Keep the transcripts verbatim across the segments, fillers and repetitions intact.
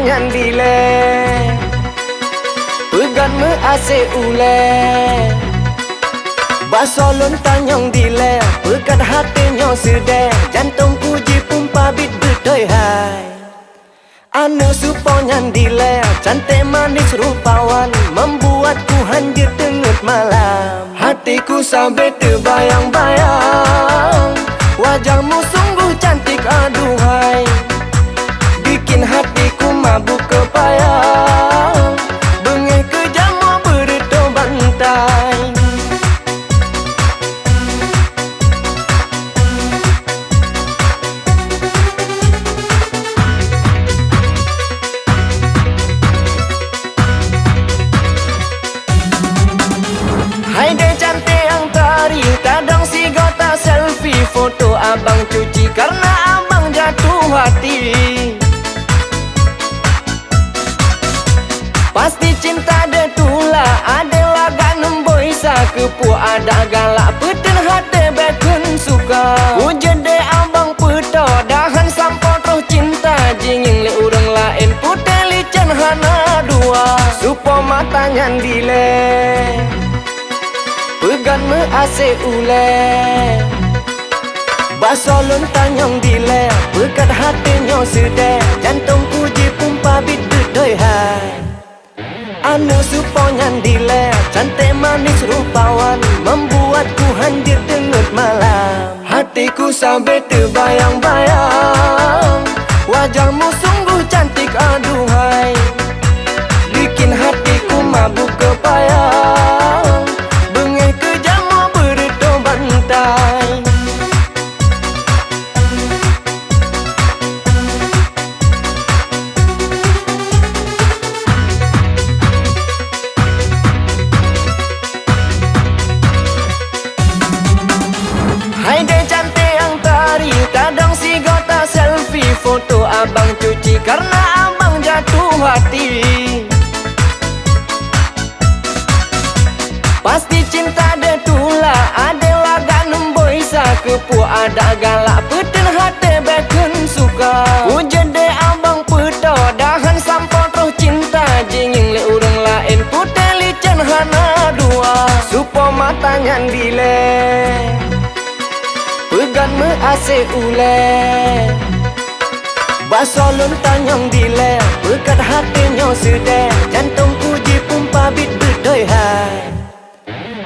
Nyan dilée, peugét meuaséh ulée. Basoe lôn tanyong dilée, peugét até nyoe seudeh, jantongku jipumpa biet beutôi hai. Aneuk supo nyan dilée, cantik manis rupawan, membuatku hán jeuet teungeut malam. Hatiku sabe teubayang-bayang, wajahmu sungguh cantik aduhai. Bikin hatiku mabuk kepayang, beungéh keu jamoe beureutoh bantai. Hai deh cantik nyang tari, tadong sigoe ta selfie, foto abang cuci karena abang jatuh hati. Pasti cinta deh tulak, adé lagak neumboi sa, keupeue adak galak, peuteun haté bék kheun suka. Kujeuet deh abang peutoe, dahan sampoe troh cinta, jingieng lé ureuëng laén, putéh licén hana dua. Supo mata nyan dilée, peugét meuaséh ulée. Basoe lôn tanyong dilée, peugét até nyoe seudeh, jantongku jipumpa biet beutôi hai. Aneuk supo nyan dilée, cantik manis rupawan, membuatku hán jeuet teungeut malam. Hatiku sabe teubayang-bayang, wajahmu sungguh cantik aduhai. Bikin hatiku mabuk kepayang, beungéh keu jamoe beureutoh bantai. Hai deh cantik nyang tari, tadong sigoe ta selfie, foto abang cuci karena abang jatuh hati. Pasti cinta deh tulak, adé lagak neumboi sa, keupeue adak galak, peuteun haté bék kheun suka. Kujeuet deh abang peutoe, dahan sampoe troh cinta, jingieng lé ureuëng laén, putéh licén hana dua. Supo mata nyan dilée, peugét meuaséh ulée. Basoe lôn tanyong dilée, peugét até nyoe seudeh, jantongku jipumpa biet beutôi hai.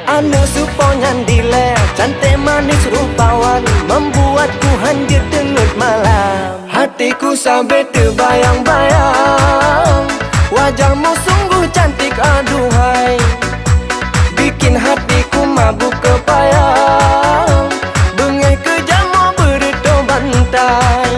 Aneuk supo nyan dilée, cantik manis rupawan, membuatku hán jeuet teungeut malam. Hatiku sabe teubayang-bayang, wajahmu sungguh cantik aduhai. Bikin hatiku mabuk kepayang, beungéh keu jamoe beureutoh bantai.